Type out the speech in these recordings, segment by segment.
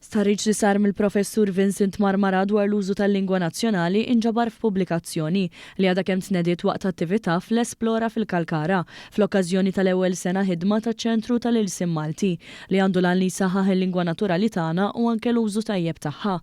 Stħarriġ li sar mill-Professur Vincent Marmara dwar l-użu tal-lingwa nazzjonali inġabar f'pubblikazzjoni li għadha kemm tnediet waqt attività fl-Esplora fil-Kalkara fl-okkażjoni tal-ewwel sena ħidma taċ-Ċentru tal-Ilsien Malti li għandu l-għan li jsaħħaħ il-lingwa naturali tagħna u anke l-użu tajjeb tagħha.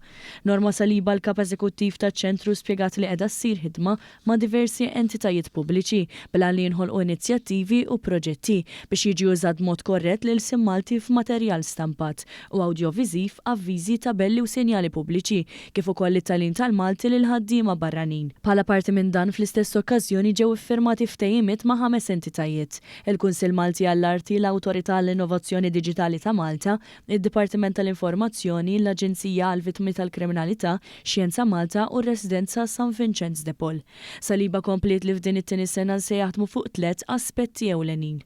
Norma Saliba l-Kap Eżekuttiv taċ-Ċentru spjegat li qiegħda ssir ħidma ma' diversi entitajiet pubbliċi bil-għan li jinħolqu inizjattivi u proġetti biex jiġi użat b'mod korrett l-ilsien Malti f'materjal stampat u awdjoviżiv, avviżi, tabelli u sinjali pubbliċi, kif ukoll it-tagħlim tal-Malti lill-ħaddiema barranin. Bħala parti minn dan, fl-istess okkażjoni ġew iffirmati ftehimiet ma' ħames entitajiet, il-Kunsill Malti għall-Arti, l-Awtorità għall-Innovazzjoni Diġitali ta' Malta, id-Dipartiment tal-Informazzjoni, l-Aġenzija għall-Vittmi tal-Kriminalità, Xjenza Malta u r-Residenza San Vinċenz de Paul. Saliba kompliet li f'din it-tieni sena se jaħdmu fuq tlett aspetti ewlenin.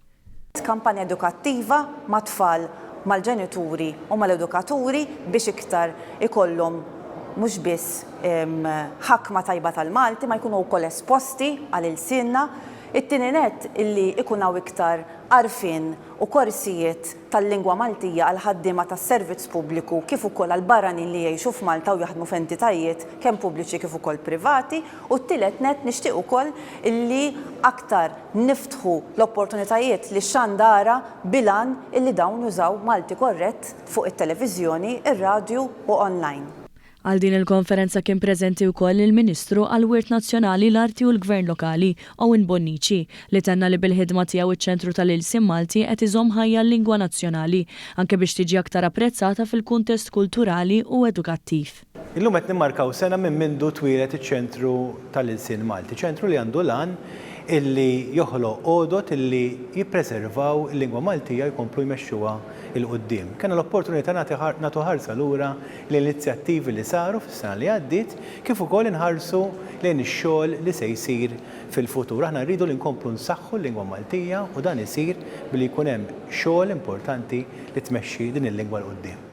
Kampanja edukattiva mat-tfal, mal-ġenituri u mal-edukaturi biex iktar ikollhom mhux biss ħakma tajba tal-Malti ma jkunu wkoll esposti għal ilsienna. It-tieni nett illi ikun hawn iktar għarfien u korsijiet tal-lingwa Maltija għall-ħaddiema tas-servizz pubbliku kif ukoll għall-barranin li jgħixu f'Malta u jaħdmu f'entitajiet kemm pubbliċi kif ukoll privati u t-tielet nett nixtieq ukoll illi aktar niftħu l-opportunitajiet lix-xandara bil-għan illi dawn jużaw Malti korrett fuq it-televiżjoni, ir-radju u online. Għal din il-konferenza kien preżenti wkoll il-Ministru għall-Wirt Nazzjonali, l-Arti u l-Gvern Lokali, Owen Bonnici, li tenna li bil-ħidma tiegħu ċ-Ċentru tal-Ilsien Malti qed iżomm ħajja l-lingwa nazzjonali, anke biex tiġi aktar apprezzata fil-kuntest kulturali u edukattiv. Illum qed nimmarkaw sena minn mindu twieled iċ-Ċentru tal-Ilsien Malti, ċentru li għandu l-għan illi joħloq għodod illi jippreservaw il-lingwa Maltija u jkomplu jmexxuha 'l quddiem. Kellna l-opportunità nagħtu ħarsa lura lejn l-inizjattivi li saru fis-sena li għaddiet kif ukoll inħarsu lejn ix-xogħol li se jsir fil-futur. Aħna rridu li nkomplu nsaħħu l-lingwa Maltija u dan isir billi jkun hemm xogħol importanti li tmexxi din il-lingwa 'l quddiem.